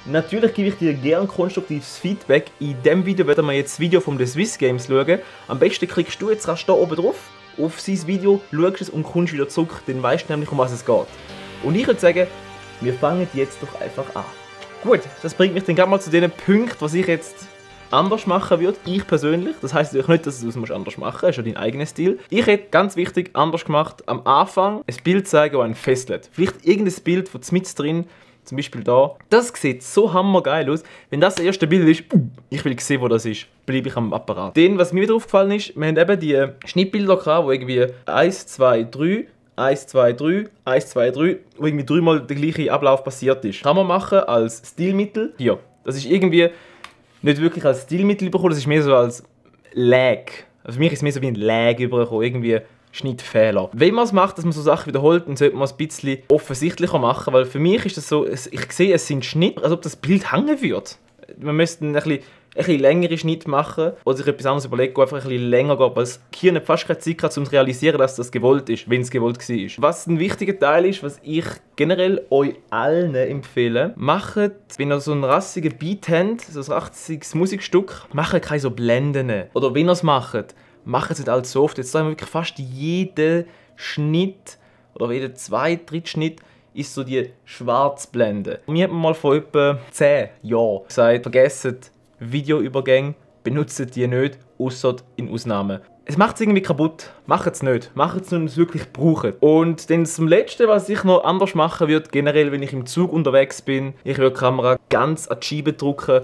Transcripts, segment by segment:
Natürlich gebe ich dir gerne konstruktives Feedback. In diesem Video werden wir jetzt das Video von den Swiss Games schauen. Am besten klickst du jetzt rasch hier oben drauf auf sein Video, schaust es und kommst wieder zurück. Dann weißt du nämlich, um was es geht. Und ich würde sagen, wir fangen jetzt doch einfach an. Gut, das bringt mich dann gerade mal zu den Punkten, was ich jetzt anders machen würde. Ich persönlich. Das heisst natürlich nicht, dass du es anders machen musst. Das ist ja dein eigener Stil. Ich hätte ganz wichtig anders gemacht, am Anfang ein Bild zeigen, das einen fesselt. Vielleicht irgendein Bild von mit drin. Zum Beispiel da. Das sieht so hammergeil aus. Wenn das erste Bild ist, ich will sehen, wo das ist, bleibe ich am Apparat. Dann, was mir wieder aufgefallen ist, wir haben eben die Schnittbilder gehabt, wo irgendwie 1, 2, 3, 1, 2, 3, 1, 2, 3, wo irgendwie dreimal der gleiche Ablauf passiert ist. Kann man machen als Stilmittel. Hier. Das ist irgendwie nicht wirklich als Stilmittel bekommen, das ist mehr so als Lag. Also für mich ist es mehr so wie ein Lag übergekommen, irgendwie Schnittfehler. Wenn man es macht, dass man so Sachen wiederholt, dann sollte man es ein bisschen offensichtlicher machen, weil für mich ist das so, ich sehe, es sind Schnitte, als ob das Bild hängen würde. Man müsste ein bisschen längere Schnitt machen oder sich etwas anderes überlegen, wo einfach ein bisschen länger geht, weil es hier nicht fast keine Zeit hat, um zu realisieren, dass das gewollt ist, wenn es gewollt war. Was ein wichtiger Teil ist, was ich generell euch allen empfehle, macht, wenn ihr so einen rassigen Beat habt, so ein rassiges Musikstück, macht keine so Blenden. Oder wenn ihr es macht es nicht allzu oft. Jetzt sagen wir wirklich fast jeden Schnitt oder jeden 2, 3 Schnitt ist so die Schwarzblende. Mir hat man mal vor etwa 10 Jahren gesagt, vergesst Videoübergänge, benutzt die nicht, außer in Ausnahmen. Es macht es irgendwie kaputt. Macht es nicht. Macht es nur, wenn ihr es wirklich braucht. Und dann zum Letzten, was ich noch anders machen würde, generell, wenn ich im Zug unterwegs bin, ich würde die Kamera ganz an die Scheibe drücken,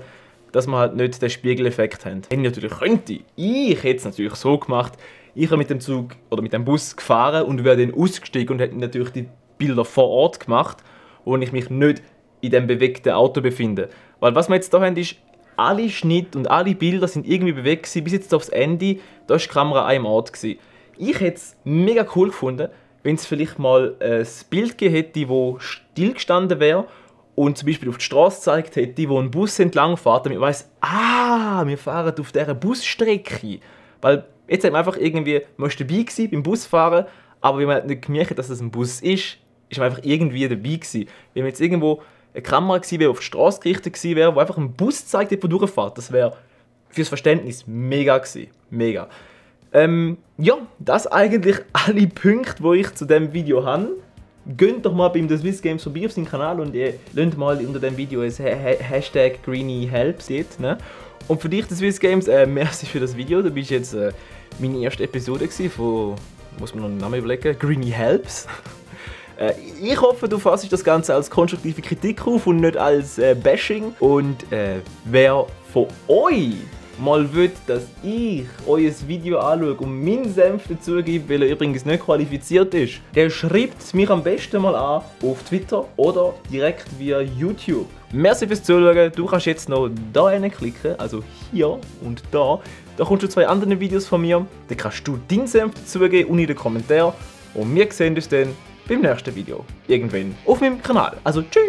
dass man halt nicht den Spiegeleffekt haben. Wenn ich natürlich könnte, ich hätte es natürlich so gemacht, ich habe mit dem Zug oder mit dem Bus gefahren und wäre dann ausgestiegen und hätte natürlich die Bilder vor Ort gemacht, wo ich mich nicht in dem bewegten Auto befinde. Weil was wir jetzt hier haben, ist, alle Schnitte und alle Bilder sind irgendwie bewegt gewesen, bis jetzt aufs Ende, da war die Kamera an einem Ort gewesen. Ich hätte es mega cool gefunden, wenn es vielleicht mal ein Bild gegeben hätte, das stillgestanden wäre und zum Beispiel auf die Straße gezeigt hätte, wo ein Bus entlang fährt, damit man weiss, wir fahren auf dieser Busstrecke. Weil jetzt haben wir einfach irgendwie, man war dabei gewesen beim Busfahren, aber wenn man nicht gemerkt hat, dass das ein Bus ist man einfach irgendwie dabei gewesen. Wenn man jetzt irgendwo eine Kamera gewesen wäre, auf die Straße gerichtet gewesen wäre, wo einfach ein Bus zeigt, der durchfährt, das wäre fürs Verständnis mega gewesen. Mega. Ja, das eigentlich alle Punkte, die ich zu diesem Video habe. Geht doch mal beim The Swiss Games vorbei auf seinen Kanal und ihr lasst mal unter dem Video ein Hashtag GreenieHelps dort, ne? Und für dich, The Swiss Games, merci für das Video. Du bist jetzt meine erste Episode gewesen von, muss man noch einen Namen überlegen, GreenieHelps. Ich hoffe, du fasst das Ganze als konstruktive Kritik auf und nicht als Bashing. Und wer von euch mal will, dass ich euer Video anschaue und meinen Senf dazu gebe, weil er übrigens nicht qualifiziert ist, der schreibt es mir am besten mal an auf Twitter oder direkt via YouTube. Merci fürs Zuschauen. Du kannst jetzt noch da klicken, also hier und da. Da kommst du 2 andere Videos von mir. Da kannst du deinen Senf dazugeben und in den Kommentaren. Und wir sehen uns dann beim nächsten Video. Irgendwann auf meinem Kanal. Also tschüss!